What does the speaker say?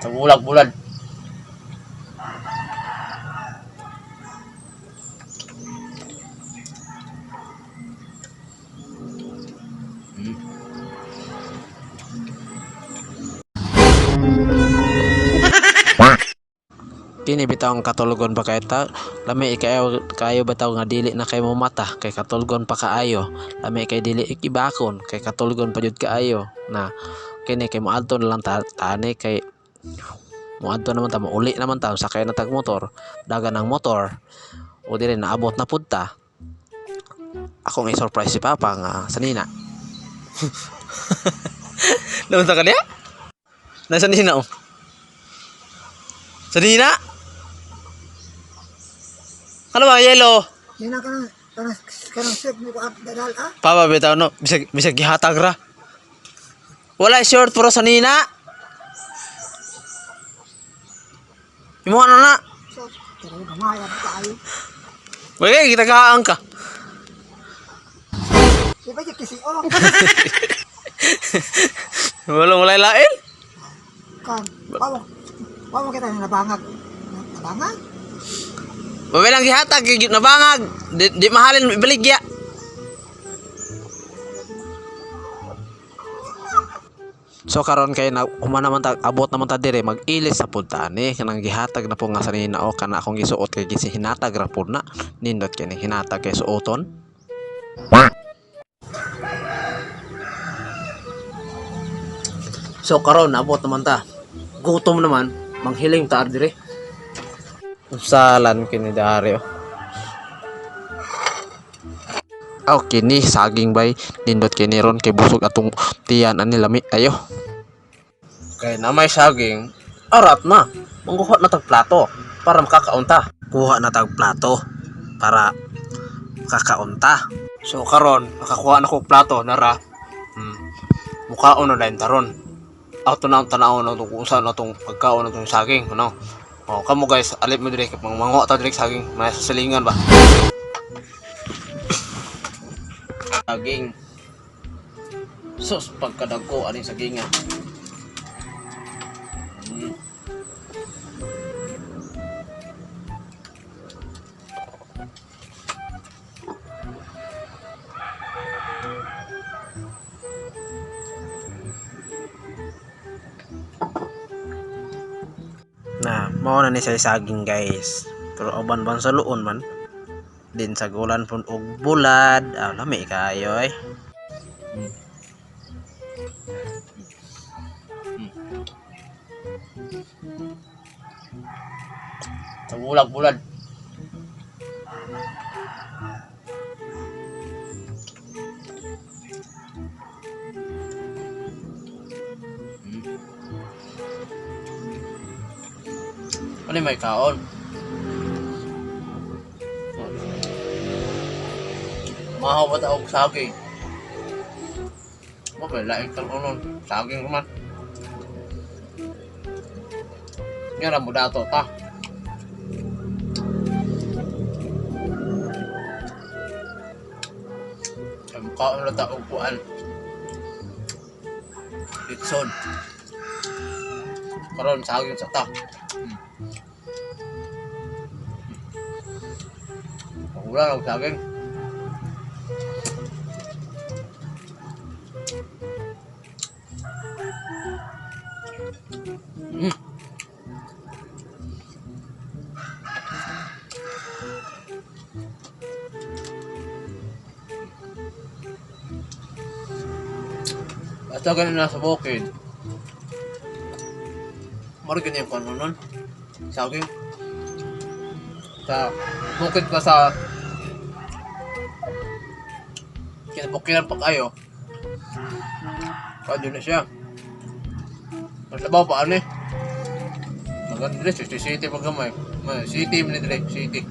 Sa bulag-bulan. Kini bitaw ang katulgon pa kay ta lami ikayo kayo bitaw nga dili na kay mo mata kay katulgon pa kaayo, lami kay dili ikibakon kay katulgon pa jud kaayo na. Kini kay moadto na lang ta tani kay moadto naman ta, mouli naman ta, sakay na tag motor, dagan ang motor o dili naabot na pud ta. Akong i-surprise si Papa nga sanina. Naunsa ka niya? Nasa nina, oh. Sanina? Ano ba, yelo? Yan na kanang kanang kanang shirt mo ko at dadal ah. Papa, bitaw no, bisag, bisag gihatag ra. Wala short pero sanina. Imo ano na? So, pero gamay at kaayo. Wala kita kaang ka. Di ba yung kisi oh. Wala wala lain. Kan. Bawo. Bawo kita na nabangag. Nabangag? Wala lang gihatag kay nabangag. Di mahalin ibaligya. So karon kay na human naman ta, abot naman ta dire, mag-ilis sa pud ta ani kanang gihatag na po nga sanina o kana akong gisuot kay gisinatag ra pud na. Nindot kini hinatag kay suoton. So karon abot naman ta. Gutom naman, manghiling ta dire. Usalan kini dari oh. Aw kini saging bay, nindot kini ron kay busog atong tiyan ani, lami ayo. Kay na may saging, arat na. Mangkuha na tag plato para makakaunta. Kuha na tag plato para makakaunta. So karon nakakuha na ko plato nara. Mukaon na dayon taron. Auto na ang tanaw na itong kung saan na itong pagkaon na itong saging, ano? Oh, kamo guys, alip mo dire, manguha ta dire saging, may sa silingan ba? Saging. Sus, pagkadagko aning sagingan. Na, mao na ni sa saging guys. Pero uban ban sa luon man. Din sa gulan pun og bulad. Ah, lami kayo eh. Sa bulag-bulan. Ano yung may kaon? Mahaw ba tawag saging? Mo ba laing tanon saging man. Nga mo dato ta. Ang kaon na ta og kuan. Litson. Karon saging sa ta. Wala lang saging. Basta ganun na sa bukid. Maro ganyan ko ano nun. Saging. Sa bukid pa sa kinabukiran pa kayo. Kaya na siya. Mas labaw pa ano eh. Maganda rin, city pa gamay. City man dire, city.